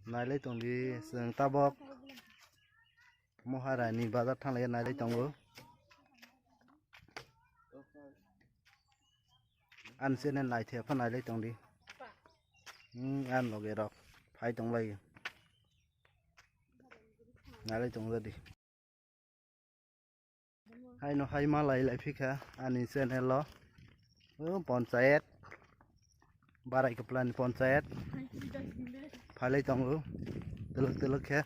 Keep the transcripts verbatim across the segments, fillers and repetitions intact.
Nailai tongdi, chwng tabok Moharani bazar thanglai nailai tongo. Ani channel naithe pha nailai tongdi. Hmm, ani loge rok phai tonglai. Nailai tongdi. Haino hai malai lai phikha ani channel o. O ponchayat. Barai kwplani ponchayat. Phailai tongo. Twlwk twlwk khe.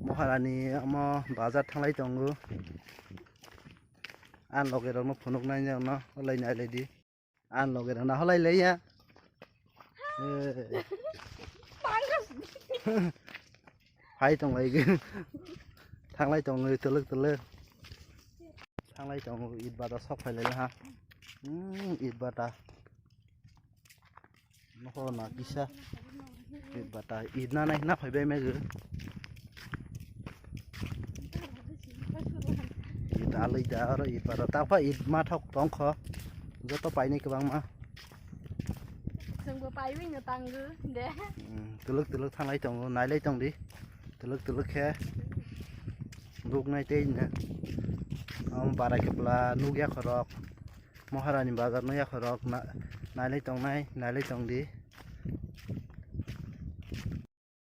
Moharani omo bazar thanglai tongo. Ani loge rokno phunuknai nokno, olai nai lai di. Ani loge rokno holai lai ya. Eh. Phai tong lai. Thanglai tong lai twlwk twlwk. Thanglai tong it bata sok phai lai ha. Hmm, it bata. Nohor na kisa. It bata it na nai na phai bai megu. It alai da aro it bata ta pha it ma thok tong kho. Joto painai kwbangma. Chwngbo paiwi no tango de. Hmm, twlwk twlwk thanglai tongo, nailai tongdi. Twlwk twlwk khe. Nuknai tei no. Omo barai kwpla nukya khorok. Moharani bazar no yakhorok na-, nailai tongnai, nailai tongdi.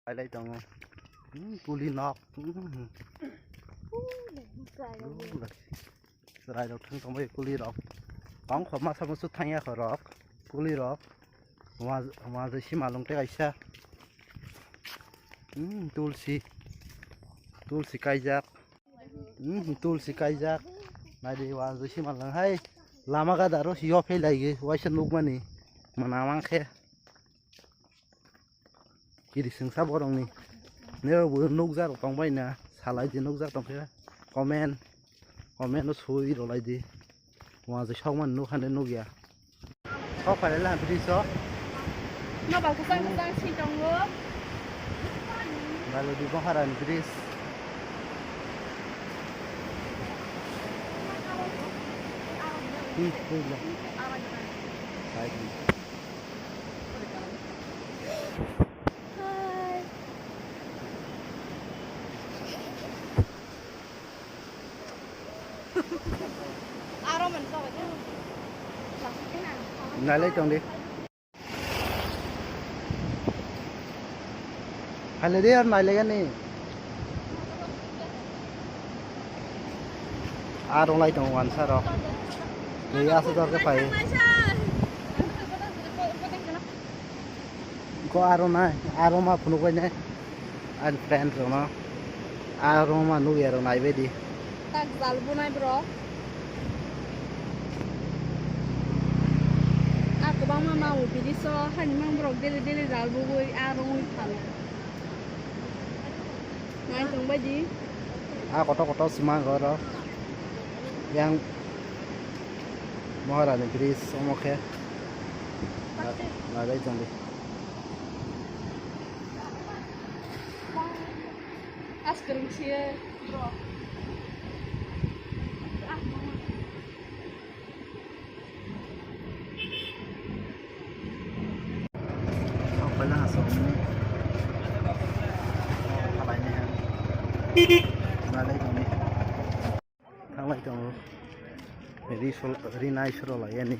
Nailai tongo. Hmm, kuli nok. Hmm. Chwrai rok thang tongbai kuli rok. Tong kho masa musu thang yakhorok. Kuli rok. Wa, wa je simalung te kaisa. Hmm, tulsi. Tulsi kaijak. Hmm, tulsi kaijak. Naidi wa je simalung hai. Lama gada ro si yo phai lai ge. Waisa nukmani. Mana mang khe. Kiri sengsa borokni. Nero bo nukjak rok tongbai na. Salai di nukjak tongkhe. Comment. Comment no sui rwlai di. Wng je sok mani nuk hande nukya. Sok phailai lang bridge o. Nokbar kwchang kwchang si tongo. Baludi Boharani bridge. Hmm, hmm, hmm. Side ni. Nailai tong di. Phailai di ar nailai gani. Ar rwnglai tongo wansa rok. Tei aswk dor khe phai. Ko aro nai, aro ma phunuk bai nai. Ani friend rok no. Aro ma nukya rok nai bai di. Tak jal bunai bro. A kwbangma mango bini so hani mang borok daily daily jal bugui aro wngwi phano. Nai tong bai di. A kotor kotor sima goro. Yang Maharani bridge omo khe. Na-, nailai tong di. Aswk rwngse bro. Sok paila ha sok ni. Halai ni ha. Halai ni. Halai tongo. Ri sol, ri nai soro lai yani.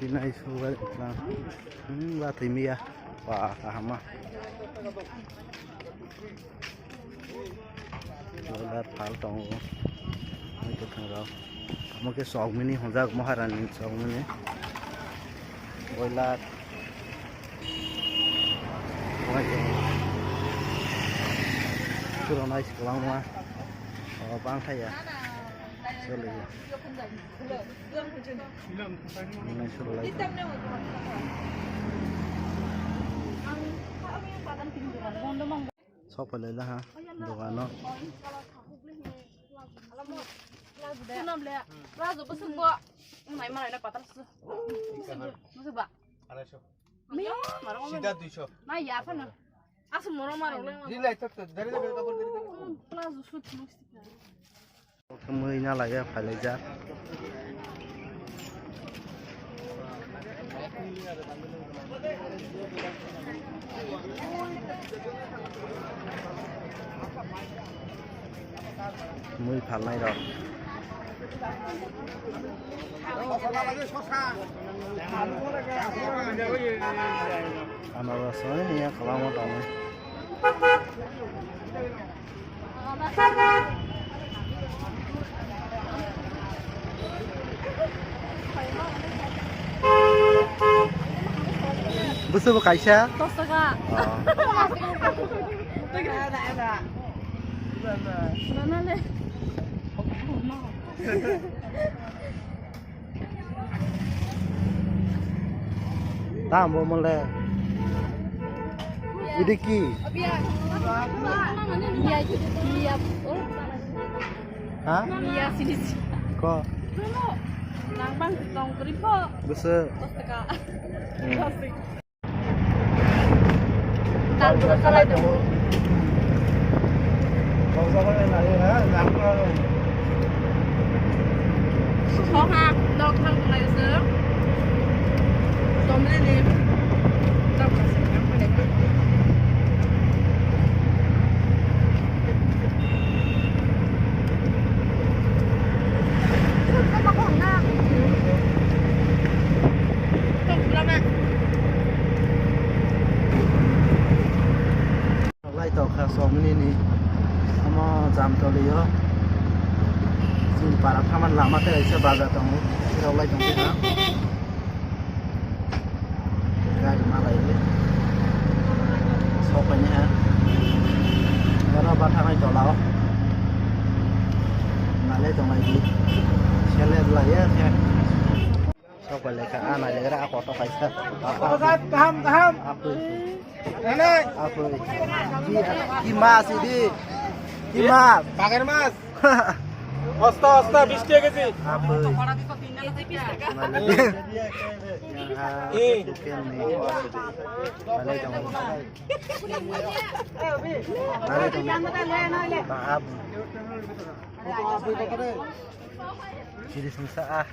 Ri nai soro lai. Hmm, ba twi miya. Ba kahama. Boiler phal tongo. Ang kwthang rok. Omo khe chokmini honjak Maharani chokmini. Boiler. Omo khe. Chwrwnai se kwbangma. O bangthaya. Choli. Omo chwrwnai. Sok phailai laha dogano. Swnam le, Raju bwswk bo. Nai malai na patal su. Bwswk ba. Arai so. Mi, marong. Sida dui so. Na ya phano. Aswk marong marong le. Ri lai tak tak, dari dari kabur dari dari. Raju sut mesti. Mui na laiya phailaijak. Mui phalnai rok. Anaros oi ya kwbangma tongo. Bwswk bo kaisa? Dos taka. Oh. Nana le. Tamo mole. Idi ki? Ha? Ko? Nang bang tong kri po. Bwswk? Dos taka. Hmm. Dos taka. Lai tongkha somni ni omo Jamtoli o chini para thaman lama tei kaisa bazar tongo, rok lai tongkha. Gari malai le. Sok paini ha. Oro bathanai tola o. Nalai tonglai di. Sele lai ya khe. Sok pai le kha, a nai le gra, a koto kaisa. Kaham, kaham. Apui. Nene. Apui. Ki, ki mas idi? Ki mas? Pager mas. Osta, osta, bish taka keji. Apui. Nai le. Eh. Chicken ni. Nai le. Nai le. Bahab. Chiri sungsa ah.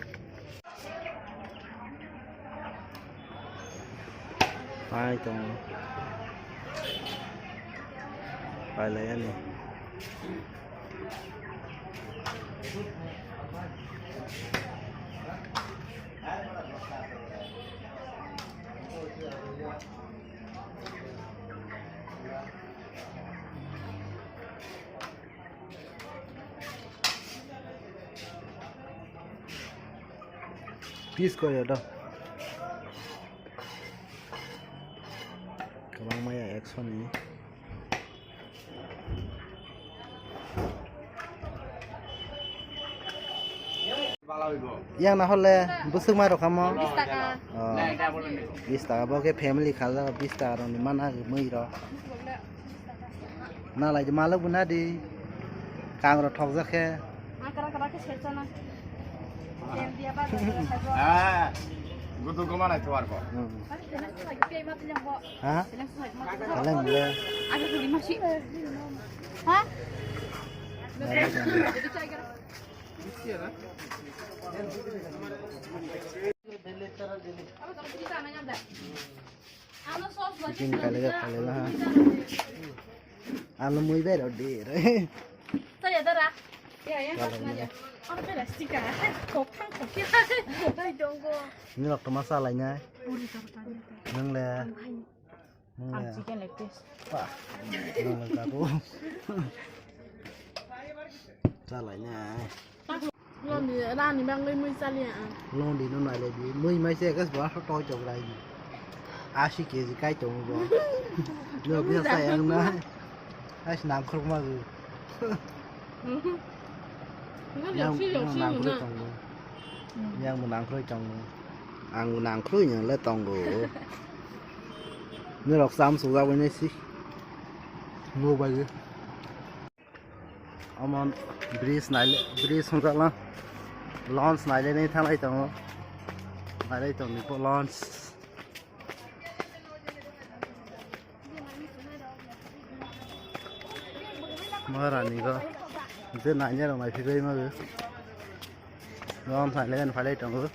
Pai tongo. Pai lai ani. Piece koi ya do. Kwbangma ya ekso ni. Yang na hole bwswk ma rokamo. Bis taka. Oh. Bis taka bo khe family khaljak bis taka rokni mana mui rok. Nalai di malok bo nadi. Kangrok thokjak khe. Akara kara khe serchana. Ah, gudu goma nai tuar ko. Hmm. Ha? Kalai mule. Ha? Jin kale ga kale la. Alo mui bai rodi re. Taya dara. Ya ya. Kale la. Ang pera sika. Kok thang kok ya. Dai dong go. Ni lok toma sa lai nai. Puri tor tani. Nang le. Nang le. Ang chicken leg piece. Pa. Nang le ka ko. Sa lai nai. Loni rani bangwi mui chaliya ang. Loni no nai lai di. Mui mai se gas ba to to rai. Asi keji kai to bo. No bisa sa yang na. As nang khur ma gu. Yang yang nang khur tong bo. Yang mo nang khur tong bo. Ang nang khur yang le tong bo. Ni rok sam su ga bo ni si. Mo ba ge. Omo bridge naile, bridge hwnjak lang. Launch naile nai thanglai tongo. Nailai tong ni bo launch. Maharani go. Je naina rok nai phigwi mago. Launch naile nai phailai tongo.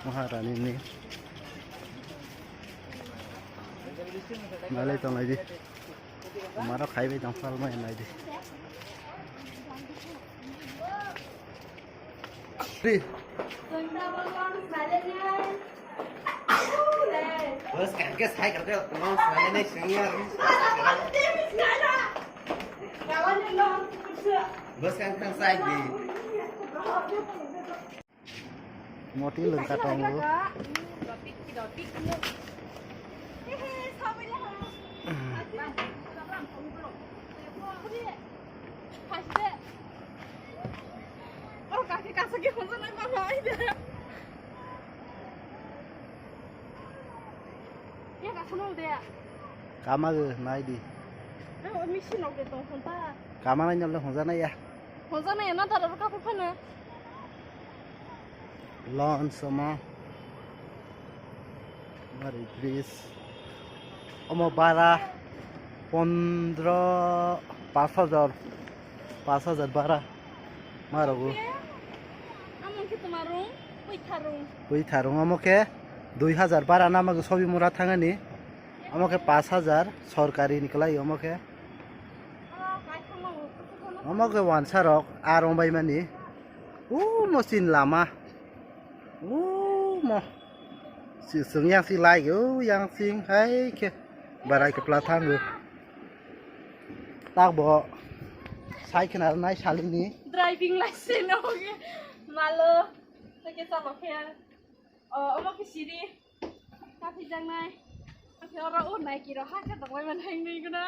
Maharani ni. Nailai tong naidi. Maro khaibai tong pal mai naidi. Ri. Bos, kangke sai kangke long sale singer. Bos, kangke sai di. Moti lengka tongo. Kamago naidi. Kama nai nole honjana ya. Honjana ya na tara ka phano. Launch omo. Mari bridge. Omo bara pondro, pas hajar. Pas hajar bara. Marogo. Amon ke tumarung, pui tharung. Pui tharung omo ke dui hajar bara nama go sobi mura thangani. Omo ke pas hajar sorkari ni kwlai omo ke. Omo ke wansa rok arong bai mani. Umo sin lama. Umo. Si sung yang si lai o yang sing hai ke. Barai ke pla thango. Tak bo. Sai khena nai salini. Driving license oge. Malo. Take chalo khe. O, omo ke siri. Kathi jangnai. Kathi oro o nai kiro ha khe tongbai man hai nui guna.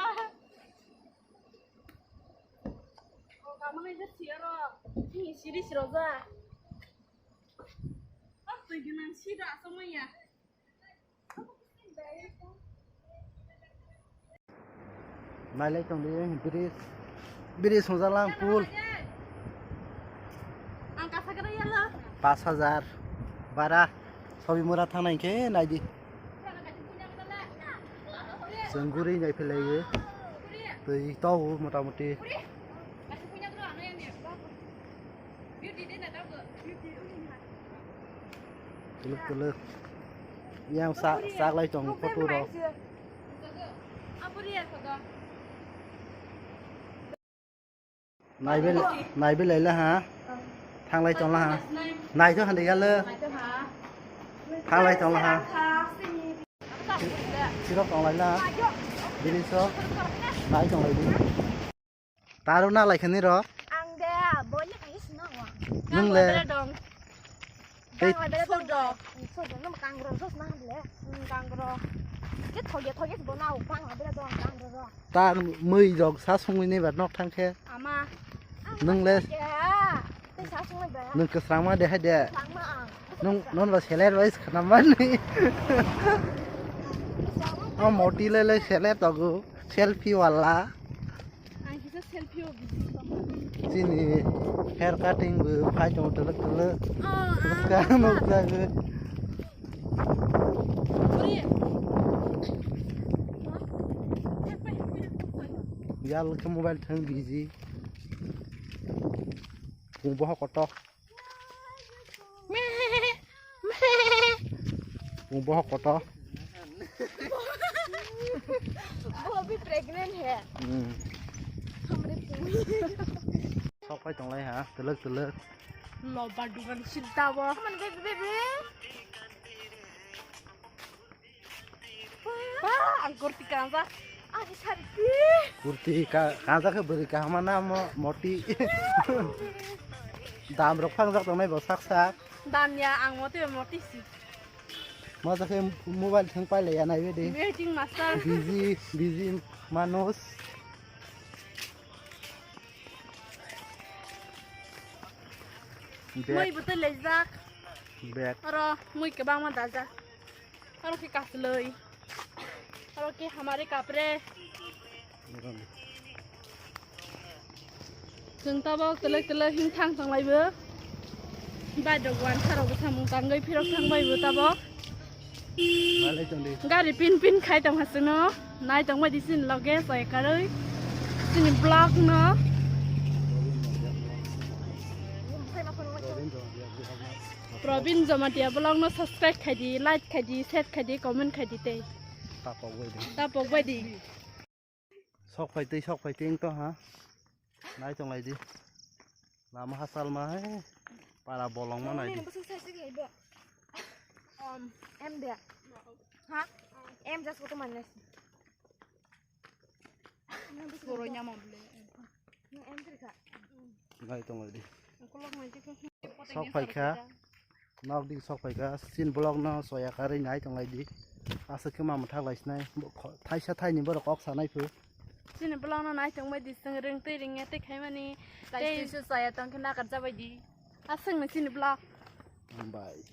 O, kamanai je siro. Ni siri siro ja. Ah, tui gwnang si da asomaya. Nailai tong di bridge, bridge songjalang pool. Ang kasa kena ya lo. Pas hajar bara sobi mura thangnai khe naidi. Chwng guri nai philaiwi twi togo mota moti. Tuluk tuluk. Yang sa saklai tong photo rok. Naibe naibe laila ha. Thanglai tong la ha. Naitho hande galo. Thanglai tong la ha. Sirok tong laila. Bini so. Nai tong laidi. Taro na lai khani ro. Ang de boni khai sino wa. Nung le. Bera dong. Tei. Kang bera dong. Sodo. Sodo no kang ro sos na le. Hmm, kang ro. Ke thoge thoge bo na u kang bera dong kang ro ro. Ta mui rok sa sungwi ni ba nok thang khe. Ama. Nung le. Ya. Tei sa sungwi ba. Nung kwsrang ma de hai de. Kwsrang ma ang. Nung non ba seler wise khana mani. O moti le le seler togu. Selfie wala. Ang kisa selfie o busy tong. Chini hair cutting bo phai tong telek telek. Oh, ah, nuksa, ah, nuksa go. Ori. Yal ke mobile thang busy. Kung boha koto. Kung boha koto. Bo abhi pregnant hai. Hmm. Hamre pui. Sok pai tong lai ha, telek telek. Loba dugan sinta bo. Come on, baby, baby. Ba, ang kurti kanjak. Ani sarki. Kurti ka, kanjak khe bwrwi kaham na mo, moti. Dam rok phangjak tongnai bo sak sak. Dam ya, ang moti, moti si. Mo jakhe mobile thang pai le ya nai bedi. Waiting master. Busy, busy manus. Bag. Mui botol lejak. Bag. Oro mui kwbangma dajak. Oro khe kasloi. Oro khe hamari kapre. Chwng tabok twlwk twlwk himthang tonglaibo. Bai dok wan sarok samung tangwi phirok thangbai bo tabok. Walai tongdi. Gari pin pin khai tong hasino. Nai tongbai di sini loge sai karwi. Sini vlog no. Probin Jamatia vlog no subscribe khai di, like khai di, share khai di, comment khai di tei. Tapok bai di. Tapok bai di. Sok phai tei, sok phai tei wng to ha. Nai tong lai di. Lama hachal ma hai. Para bolong ma nai di. Nini bwswk sai se bo. Um, em de. Ha? Em just ko to manne. Borok nyama bole. Em sirka. Nai tong lai di. Kolok mai di. Sok phai kha. Nok dik sok phai kha. Chini vlog no soya karwi nai tong lai di. Aswk khe ma mwthak lai sinai. Bo kho-, thaisa thaini borok kok sanai phu. Chini vlog no nai tong bai di, chwng ring twi ring ya tei khai mani. Tei tei su saya tong khe nakar jabai di. Aswk no chini vlog. Bye.